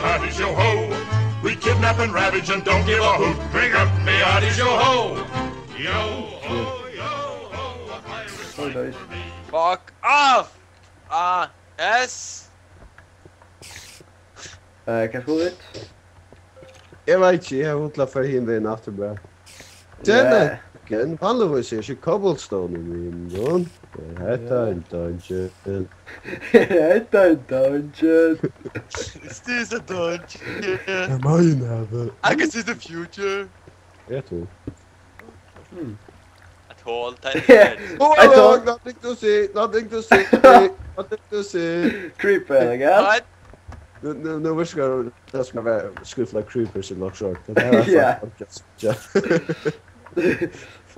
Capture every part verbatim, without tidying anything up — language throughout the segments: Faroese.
Mighty yo ho, we kidnap and ravage and don't give a hoot. Bring up Mighty yo ho. Yo ho, yo ho, a pirate. Fuck off! A S. Eh, hvat skulu vit? Eg veit ikki, eg havi hug til at fara hin vegin aftur bara. Ja. Then again, vanligvis er ikki cobblestone í mínum. Er hetta ein dungeon? Er hetta ein dungeon? Is this a dungeon? Am I in heaven? I can see the future. Eg trúgvi. Hmm. At hol, tað er Oh, Eit hol. Nothing to see, nothing to see, nothing to see. Creeper, I guess. What? Nú, nú, nú virkar tað sum at vera skriftað creepers í Lockshort. Tað er Ja. Faktisk, ja.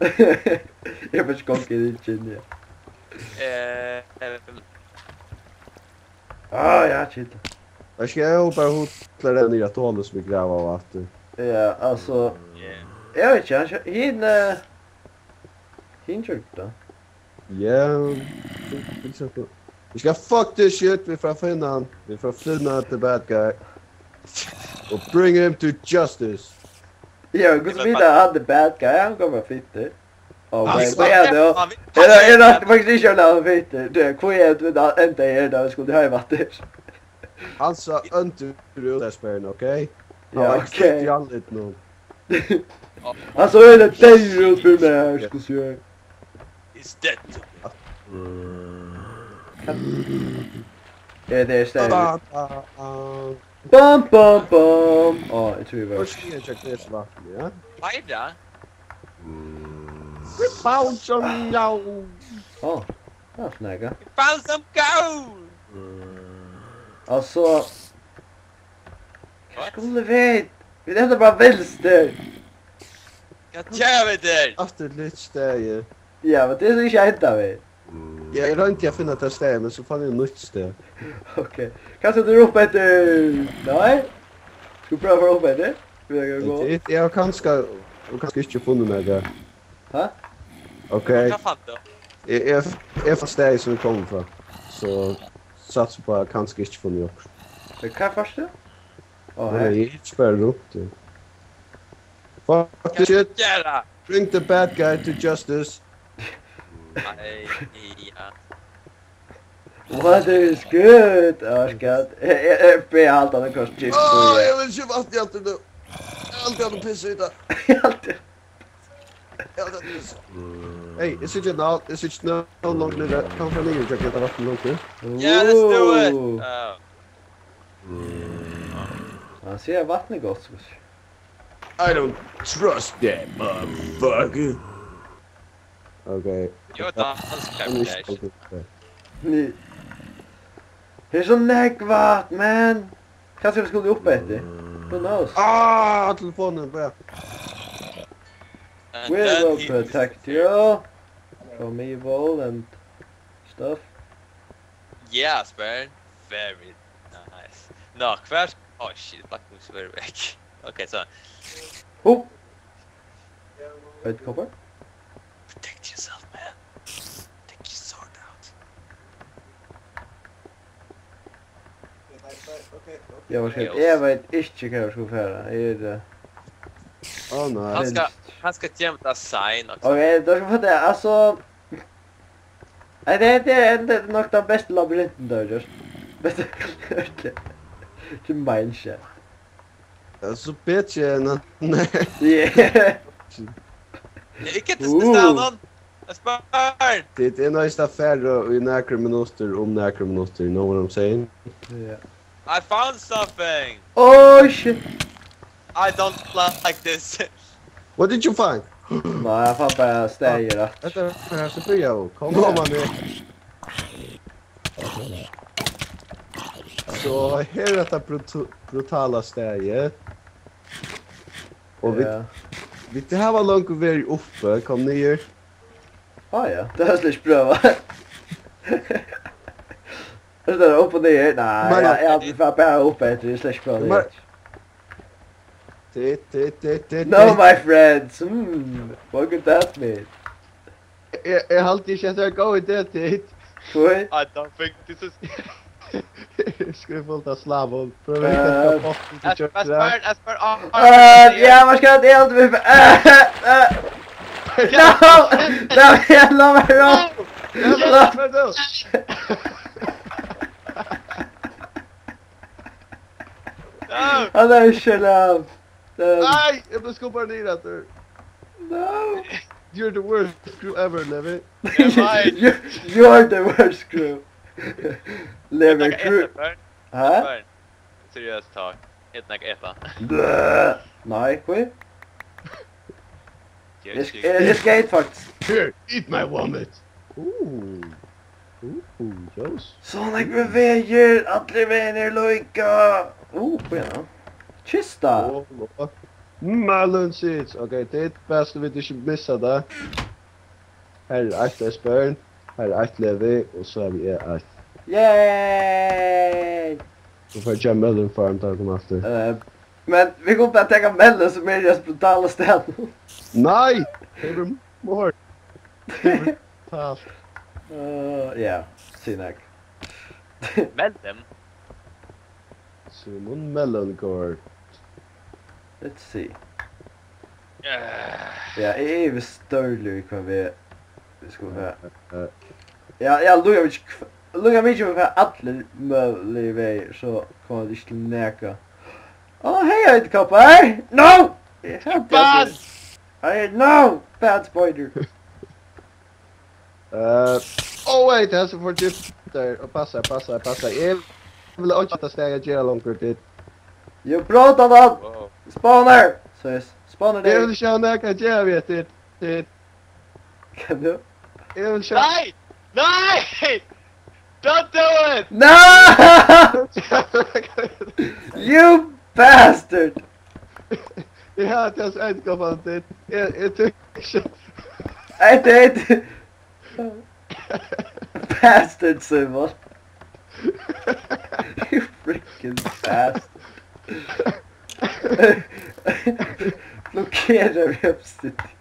Eg veit ikki, hvat er tað, ja. Eh, eh, Ah, ja, shit. Eg skal jo bara hugsa til at renna í at tala sum vit grava av aftur. Ja, altso, Yeah. eg veit ikki, hann skjø-, hin, eh, hin gjørdi tað. Ja, til eksempel. Vit skal fuck this shit, vit fara finna hann. Vit fara finna the bad guy. Og bring him to justice. Ja, men hvussu vita hann the bad guy? Hann gongur bara fittur. Ó, men Altso, hvat er tað? Hann Er tað, er tað faktiskt ikki ein annan fittur? Tað, hvat er tað, vit enda her, tá vit skulu heim aftur? Hann sá óndur út, Esbern, ok? Hann Ja, var ok. Stygg í andlitinum. Hann sá øgiliga deyður út fyri mær, skal eg siga. Is dead to me. Ja, tað er stærri. Ba, ba, ba. Bam, bam, bam. Á, eg trúgvi eg var Hvussu er tað, Chris Vatn, ja? Meira? We found some gold. Á, tað er snakka. We found some gold! Altso, What? Skulu vit? Vit enda bara vilstir. Hvat gera vit her? Aftur til eitt stað, ja. Ja, men tað er so ikki enda við. Ja, eg royndi at finna tað staðið, men so fann eg nýtt stað. Ok. Kanska tú er uppi eftir? Nei? Skal prøva at fara upp eftir? Vil eg Eg, eg, eg har kanska, og kanska ikki funnið nakað. Hæ? Ok. Hvat fann tú? Eg, eg, eg fann staðið sum eg kom frá. So, satsi uppá at kanska ikki funnið okkurt. Men hvat fannst tú? Á, Nei, her. Eg ikki bara rundt, ja. Fuck this shit. Gera? Bring the bad guy to justice. Nei, ja. What is good? Á, skat. Eg, eg, eg byrja at halda hann cross chip. Á, eg vil ikki vatn í alt nú. Eg haldi hann pissa í tað. Eg haldi Ja, tað er so. Hey, eg síggi ná, eg síggi ná langt niðri. Kann fara niður, Jack, hetta vatn langt niður. Yeah, let's do it. Ooh. Oh. Hann sigur, at vatn er gott, skal vit sjá. I don't trust that motherfucker. Ok. Jo, tað er hans Hann er ikki karakter. Ná. Her er so nógv vatn, man. Kanska vit skulu upp eftir. Who knows? Ah, telefonin, bara. And We then will he protect you from evil and stuff. Yeah, Spern. Very nice. Ná, hvar sk-, oh shit, Black Moose var vekk. Ok, so. Hú! Veit hoppa? Protect yourself, man. Take your sword out. Ja, hvat skal, eg veit ikki, hvar eg skal fara. Eg er, eh, Ó, nei. Kanska, kanska gemt av sign og Ok, tað er so for tað, altso, Nei, tað, tað er, tað er nokk tann besta labyrintin, tað er gjørt. Men tað er ikki, ikki mindset. Tað er so betri enn at, nei. Yeah. Ikki til Ooh. Staðan. Eg spyr. Tit eru noyðist at fara í nakrar minuttir, um nakrar minuttir, you know what I'm saying? Yeah. I found something. Oh, shit. I don't like this. What did you find? Nei, eg fann bara staðið rætt. Hetta er her, so byrja jú. Kom, kom, mann. So, her er hetta brutu-, brutala staðið. Og vit, Ja. vit hava longu verið uppi, kom niður. Á ja, tað er slett ikki prøva. Tað er upp og niður. Nei, Men- ja, eg havi bara, bara upp eftir, tað er slett ikki prøva Men- niður. Tit, tit, tit, tit, No, tit. my friends. Hmm. What could that mean? Eg, eg haldi ikki, at tað er góð idé, tit. Hví? I don't think this is Skriv fullt av slavum. Prøv at hitta Eh. Kapott út í Esper, kjøkkenet. Esper, Esper, ah, Eh, ah, ja, man skal alltid alltid bli eh, eh. No! Nei, la meg rå. No! Ja, men, men du. No! Han er ikke lov. Um, Nei, jeg ble skubbet ned etter. No! You're the worst crew ever, Levi. Am I? You're, you're the worst crew. Levi Crew. Esper. Hæ? Esper. Seriøst, takk. Et nek eta. Blæh. Nei, hva? Eg sk-, eg, eg skeyt faktisk. Here, eat my vomit. Uh. Uh, ljós. So nógvir vegir, allir vegir eru líka. Uh, hva er tað? Kista. Oh, Lord. Melon seeds. Ok, tað er best, vit ikki missa tað. Her er eitt, Esbjørn. Her er eitt, Levi, og so havi eg eitt. Yay! So fái eg gera melon farm, tá eg komi aftur. Eh, men vit kunnu bara taka melon, sum er í hesum brutala staðnum. Nei! Tað er mor. Tað er brutalt. Eh, ja, sig nakað. Melon? Simon Mellangard. Let's see. Eh. Ja, eg eri stórligur í hvønn veg vit skulu fara. Eh, eh. Ja, ja, lukka vit ikki hv-, lukka vit ikki fara allir møguligir vegir, so koma vit ikki til nakað. Á, hey, Edderkoppar! No! Eg havi Bad! Hey, no! Bad spider! Eh, oh wait, tað er so for djupt har. Og passa, passa, passa. Eg vil ikki at tað skal gera longur tid. Jú, bróta hann! Wow. Spawner! Sis, spawner Eg vil deg! Sjá nakað at gera við hetta. Hetta. Kann du? Eg vil sjá Nei! Nei! Don't do it! No! You bastard! Eg havi tað so eintligt, Fantin. Eg, eg tykki ikki. Eitt, eitt. Bastard, Simon. You freaking bastard. Blokkera meg uppstilling.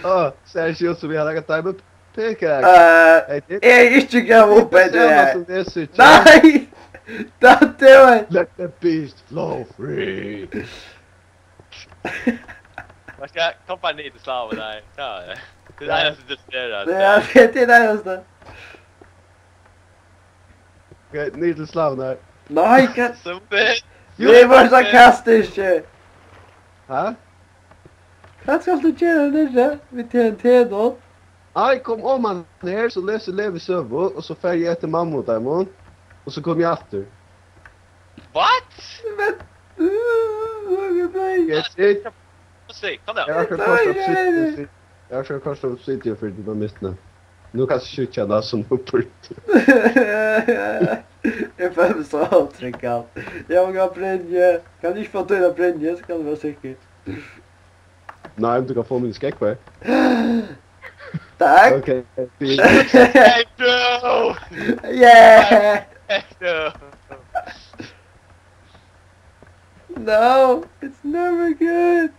Á, sær ikki út sum eg havi nakað diamond pickaxe. Eh, Hey, tit. Eg eri ikki gav upp Hetta er eftir sama her. Sum eg síggi. Nei! Don't do it! Let the beast flow free. Hvat skal kompani til slavu der? Hva er det? Det er det eneste du ser, at Ja, det er det eneste. Ok, niður til slavuna her. Nei, hvat? Sum fyrr. Jú, Jú, var sum fyrr. Sarkastiskur. Ha? Hvat skalt tú gera niðri við T N T nú? Nei, kom oman her, so lesur Levi søgu, og so fari eg eftir mammu og teimum, og so komi eg aftur. What? Men, uh, nei. Get it? Kom, kom, kom. Nei, nei, nei. Eg havi koyrt obsidian fyri dina myndina. Nú kanst tú ikki kenna sum upprørt. Eg føli meg so ótryggan. Eg má gá brynju. Kann eg ikki fáa tína brynju, so kann eg vera sikkur. Nei, men tú kann fáa mín skógvar. Takk. Ok, fínt. Hey, bro! Yeah! Hey, bro! No, it's never good.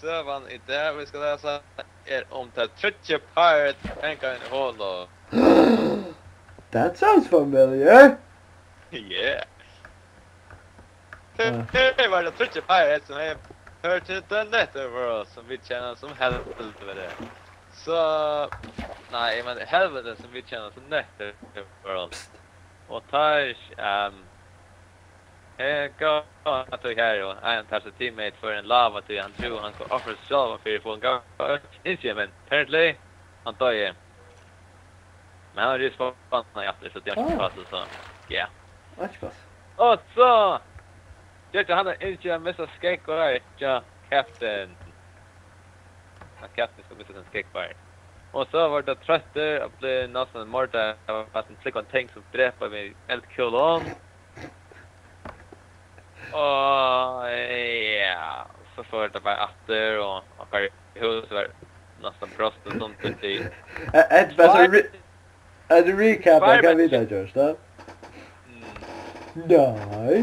Søgan í dag, vit skulu lesa, er um tað tríggjar pirates ganga inn í holu. That sounds familiar. Yeah. Ah. Tað var tað tríggjar pirates sum hevði hug til the Netherworld, sum vit kenna sum helviti. So, nei, eg meini helviti, sum vit kenna sum Netherworld. Psst. Og teir, ehm, Hey, go, at tú her, og ein av teimum teammate for ein lava, tí hann trúði, hann skuldi ofra seg sjálvan fyri at fáa ein góð ynski, men apparently, hann doyði. Men hann er respawnað aftur, so tað er Ah. Ikki pass, so, ja. Ikki pass. Og so gjørdi hann eitt ynski at missa skógvar hjá Captain. At Captain skal missa sín skógvar. Og so var tað trøttur og bleiv næstan mordaður av at hann flúgva ting sum drepa við eldkúlum. Og ja, so fór tað bara aftur, og okkara hús var næstan brostið sundur til Er, er tað bara so Tveir re-, er tað recap av Tveir hvat vit menn- hava gjørt, da? Mm. Nei.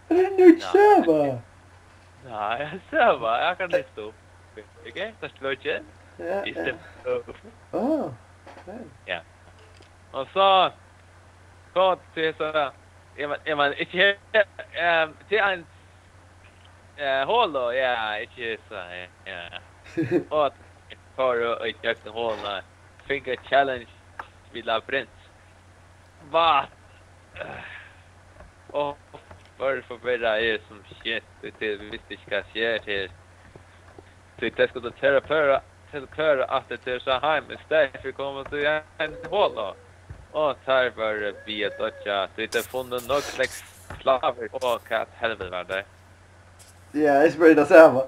Er tað nýggj Nei. Søga? Nei, søga, eg kann lista upp. Ok, fyrst vøkið. Ja, Í ja. Step. Ah. Ja. Og so, hvat til hesa, eg man, eg man ikki her, ehm, til ein, eh, holu, ja, ikki hesa, ja. Og fór og, og gjøgnum holuna, fingu challenge við labyrint. Vatn. Og fór forvirra er sum shit, tí tey vistu ikki hvat skjer her. Tí tey skuldu teleportera, teleportera aftur til Shanghai, men í staðin fyri komu tey í ein holu. Og teir vóru við at doyggja, tí tey funnu nógv nógv klavir. Og hvat helviti var tað? Ja, eg spyr tað sama.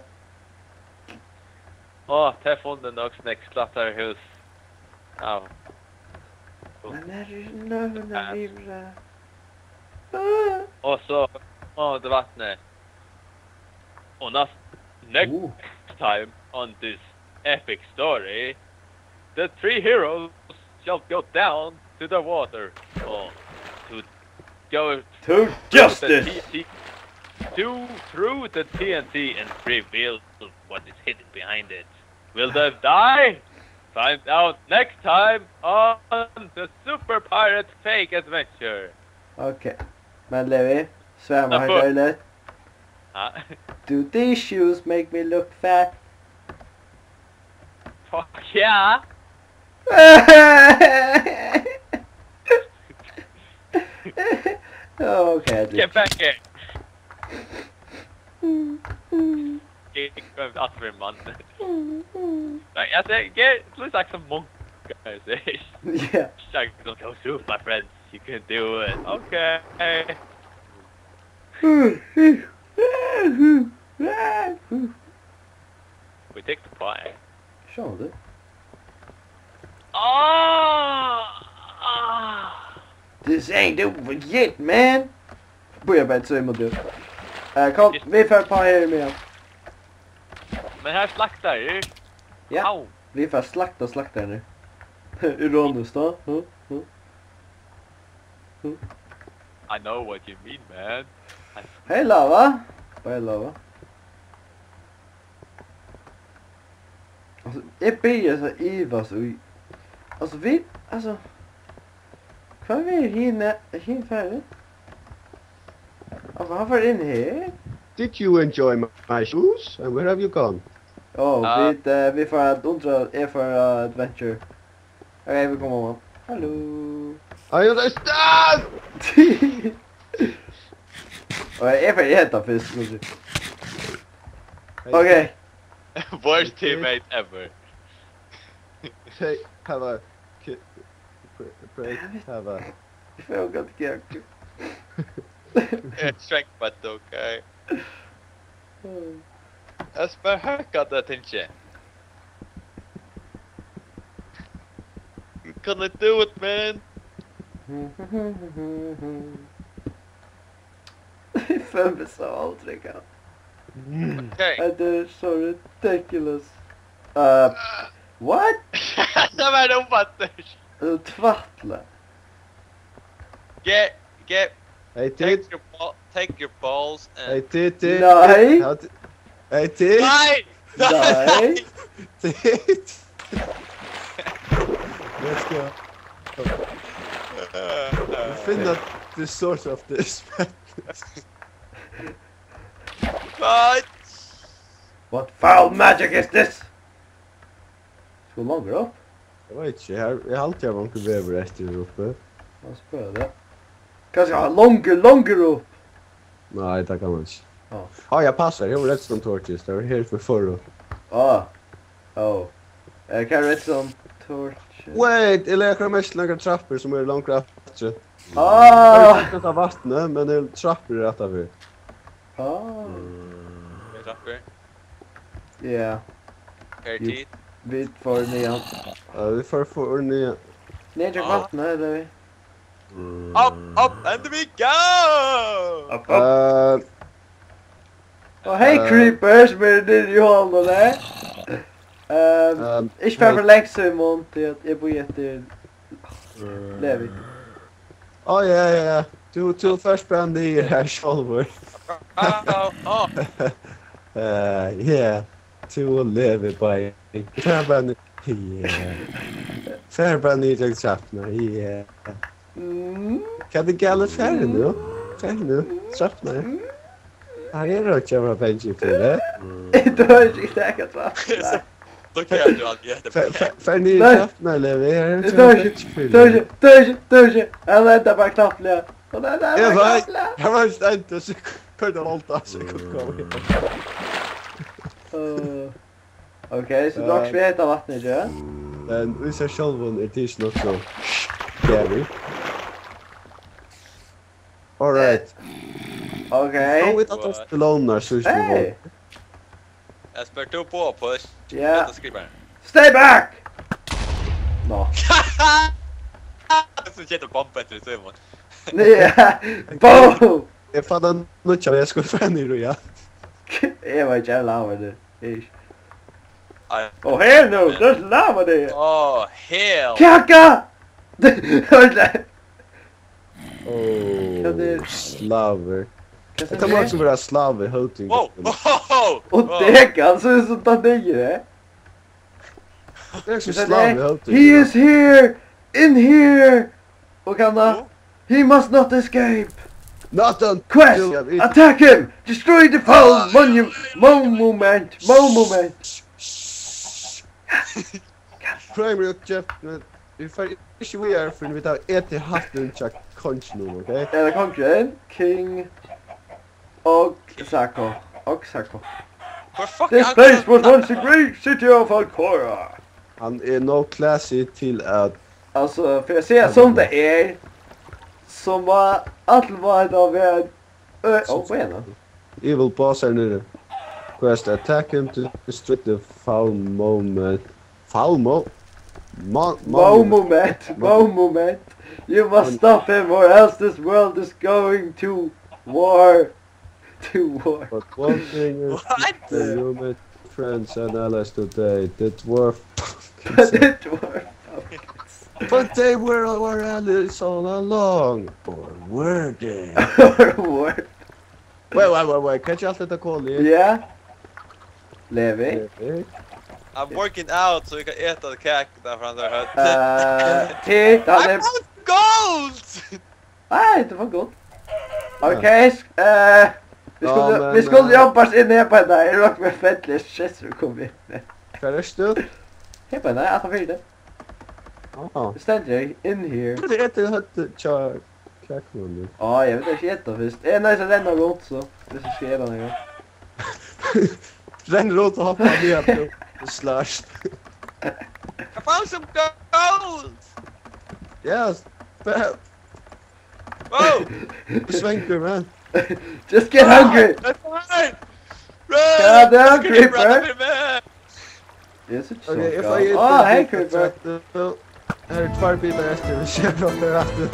Og tey funnu nógv nógv klattarhús. Ja. Men her er nøvn av livra. Og so, og det vatnet. Og næst, next Uh. time on this epic story, the three heroes shall go down to the water. Og to go To through the justice! T N T, to, through the T N T and reveal what is hidden behind it. Will they die? Find out next time on the Super Pirate Fake Adventure. Okay. Men Levi, svar meg heilt ærligt. Ja. Do these shoes make me look fat? Fuck yeah! Okay, at least. Get back here! Get, get off of him, man. Like, I say, get, it looks like some monk, I say. Yeah. It's like, "Go shoot, my friends. You can do it." Okay. We take the pie. Sjálvandi. Ah! Ah! This ain't over yet, man. Bíða bara, so eg má dø. Eh, kom, vit fara upp her, Mian. Men her slaktar eg. Ja. Au. Vit fara slakta slaktaran. Ironiskt, tá. Hm, hm. Hm. I know what you mean, man. I Hey, Lava. Bye, Lava. Altso, eg byrji so at ivast í, altso, vit, altso, hvar er hin, hin farin? Altso, hann fer inn her. Did you enjoy my, my shoes? And where have you gone? Ó, Uh, vit, eh, vit fara at undra, eg fari at adventure. Okay, vit koma, man. Hallo. Are you understand? Og eg fari hetta fyrst, kanska. Hey. Okay. Worst Hey, teammate ever. Hey, have a ki-, pre-, pre-, Damn it. Have a Eg fari ongantíð at gera. Eg trekk bara, okay. Eg spyr, hækka tað, tenki eg. Can I do it, man? Eg føli meg so ótryggan. Okay. Hetta er so ridiculous. Uh, what? Tað var umfattur. Tú tvætlar. Get, get, Hey, take Tid. your ball, take your balls and Hey, Tid, Tid, Nei. Tid. How ti-, hey, Tid. Nei! Nei. Tid. Let's go. We find out the source of this madness. Nei! What foul magic is this? Skal longur upp? Eg veit ikki, her, eg haldi, eg havi onkur vegur eftir her uppi. Lat spyrja tað. Kanska hann longur, longur upp? Nei, tað kann man ikki. Á. Á, eg passi, eg havi redstone torches, tað var her fyri forra. Á. Ó. Eh, hvat er redstone torches? Wait, eg legði akkurát merki til nakrar trappur sum eru longur aftur. Á! Eg veit ikki, hvat vatn er, men tað eru trappur aftanfyri. Á. Tað eru trappur. Ja. Her Jú, tit. Vit fara niðan. Ja, vit fara for niðan. Niðan til Ah. vatnið, her er vit. Up, up, and we go! Up, up. Eh, Og hey, eh, creepers, sum eru niðri í holuni. Ehm, ehm, ikki fara hey. for langt, Símun, tí at eg bíði eftir Levi. Á, ja, ja, ja. Tú, tú fert bara niður her sjálvur. Á, á, á. Eh, ja. Tú og Levi, bæði. Tað var nú, ja. Far bara niður til trappuna, ja. Mm. Hvat er galið? Far nú. Far nú. Trappuna. Her er einki at vera bangin fyri. Eg tori ikki taka trappuna. Nei. Far, far, far niður í trappuna, Levi. Her er einki at vera bangin fyri. Eg tori ikki, tori ikki, tori ikki. Hann endar bara knappliga. Og nei, nei, nei, knappliga. Eg var, eg var stendur, so koyrdi hann alt av, so eg kundi koma upp. Øh. Ok, so tú hevur ikki við hetta vatnið, ikki? Men í sær sjálvum er tað ikki nokk so scary. Alright. Ok. Fáa vit at spæla lónar, so ikki vit. Hey! Eg spurdi tú på, på. Ja. Hetta skriver. Stay back! Nå. Tað er so kjekt at bomba eftir Simon. Ja. Boom! Eg fann ein nýggjan, eg skal fara niður, ja. Eg var ikki lava, det. Ish. Ai. Oh, hell no, there's lava there. Oh, hell. Kaka! Hvat er? Oh, hvat er slavur. Hvat er tað? Hetta má ikki vera slavur, hóting. Wow, wow, wow. Og wow. Dekan, so er so tað niður, eh? Tað er so slavur, hóting. He is here, in here. Og kann tað? He must not escape. Not until. Quest, attack him. Destroy the foul monu-, monument. Monument. Crime object. Vit fara ikki víðari fyrr enn vit hava etið hattin hjá konginum, ok? Er tað kongurin? King Oxaco. Oxaco. Where fuck This place was once the great city of Alcora. Hann er nóg classy til at Altso, fyri at siga sum tað er, so má alt má hetta vera ein ø-, ó, hvat er tað? Evil boss her niðri. Quest, attack him to destroy the foul moment. Foul mo-, mo-, mo-, monument, monument. You must stop him or else this world is going to war. To war. But one thing is clear, you made friends and allies today. The dwarf pumpkins. The dwarf pumpkins. But they were our allies all along. Or were they? Or were Wait, wait, wait, wait. Hvat er alt hetta kolið? Ja. Levi. Levi. I'm working out, so eg kann eta kakuna frá handa høvdinum. Eh, tit, hann er I'm not gold! Nei, tað var gott. Ok, sk-, eh, vit skuldu, vit skuldu jobbast inn her på hetta. Eg rokni meg fellir, shit, so kom inn. Hvar ert tú? Her på hetta, aftan fyri teg. Ah. Stendur her, in here. Hvat er hetta høvdið hjá kakunum? Á, eg vil ikki eta fyrst. Eg er nødt til at renna rundt, so, hvis eg skal eta nakað. Renn rundt og hoppa niður til slush. I found some gold! Yes, bam! Wow! Svangur, man. Just get hungry. Run! Run! Goddamn creeper! Run, man! Eg síggi ikki so galt. Á, hey, creeper. Her eru tveir bilar eftir, vit sleppa okkum aftur.